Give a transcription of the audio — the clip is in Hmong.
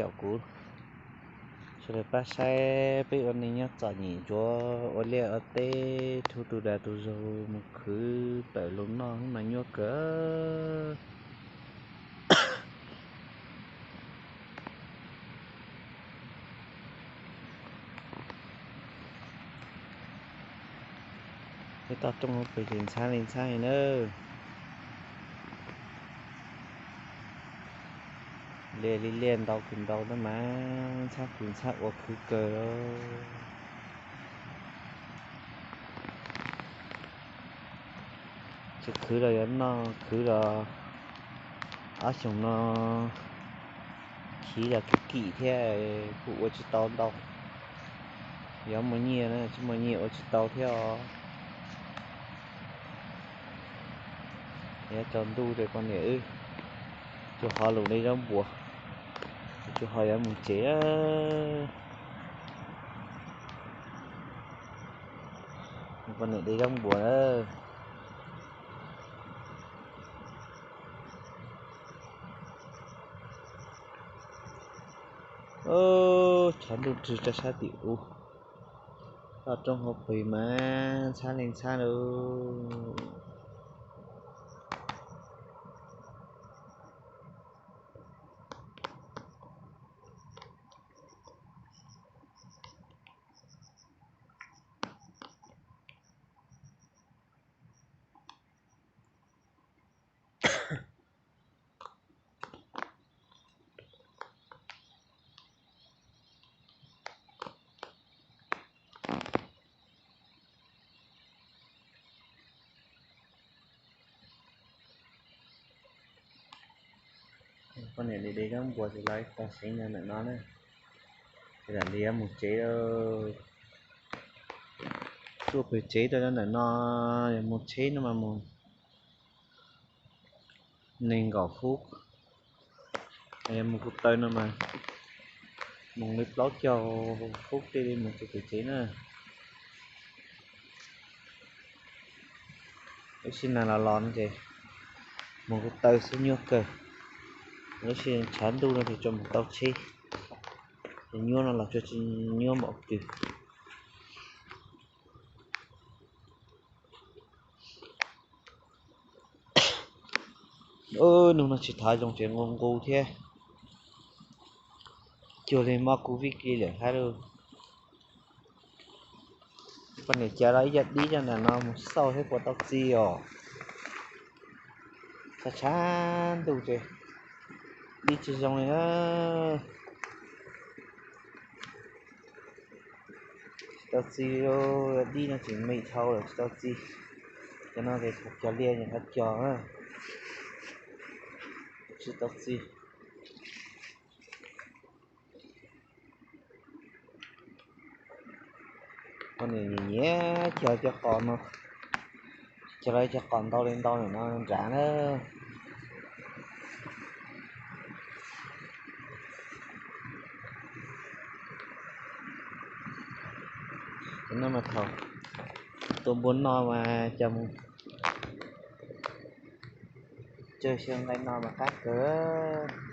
Caum kuv sawv daws pab saib peb ua neej nyob txom nyem ntsuav ua liaj ua teb, rhu tus dag tus zog mus khwv tawm los noj mas nyuaj kawg. Peb toj roob hauv pes ces ntxhab li ntxhab li na. Liaj li liaj, ntau kws ntau tab mas ntxhab kws ntxhab ua khwv kawg. Tsis khwv los yuav noj, khwv los ob xyoos no chiv los kim kim thiab kuj ua tsis tau ntau. Yog muaj nyiaj na, tsis muaj nyiaj ua tsis tau thiab os. Yog tsaus ntuj ces poj niam wb tsuas ho lug de zaub npuas, tsuas ho yuav mus tsev. Poj niam de zaub npuas na. Tshav ntuj rwg rau sab tim ub, toj roob hauv pes mas ntxhab li ntxhab lauj. Poj niam de de zaub npuas ces los ib tog seev ntawm no na. Ces lam li yuav mus tsev lawm. Tuaj pem tsev rau ntawm no, yog mus tsheb no mas mus nees nkaum fub, yog mus kuv taw no mas mus li plaub caug fub tej li mus txog pem tsev na. Lub sij hawm los los no ces mus kuv taw xwb nyuaj kawg, lub sij hawm tshav ntuj no ces tsuas mus tau tsheb, ces nyuaj no los tsuas tsis nyuaj npaum twg. Hnub no tsis thov zoo ces nqus nqus thiab, cuag li mob covid kiag lawm hab lauj. Poj niam cav los ib co dib coj ntawm no mus xauj thiab puas tau txi os. Tshav tshav ntuj ces dib tsis zoo li na. Tsis tau txi, dib no tseem me dhau lawm tsis tau txi. Cov no ces cov liaj nyuam qhuav cog na, tsis tau txi. Poj niam nyiam nyiam cog cov qos no, cog los cov qos ntau li ntau ntawm no nrad na. Cov no mas thaum tua npua noj mas cog mus tsawg xyaw nqaij no mas qab kawg.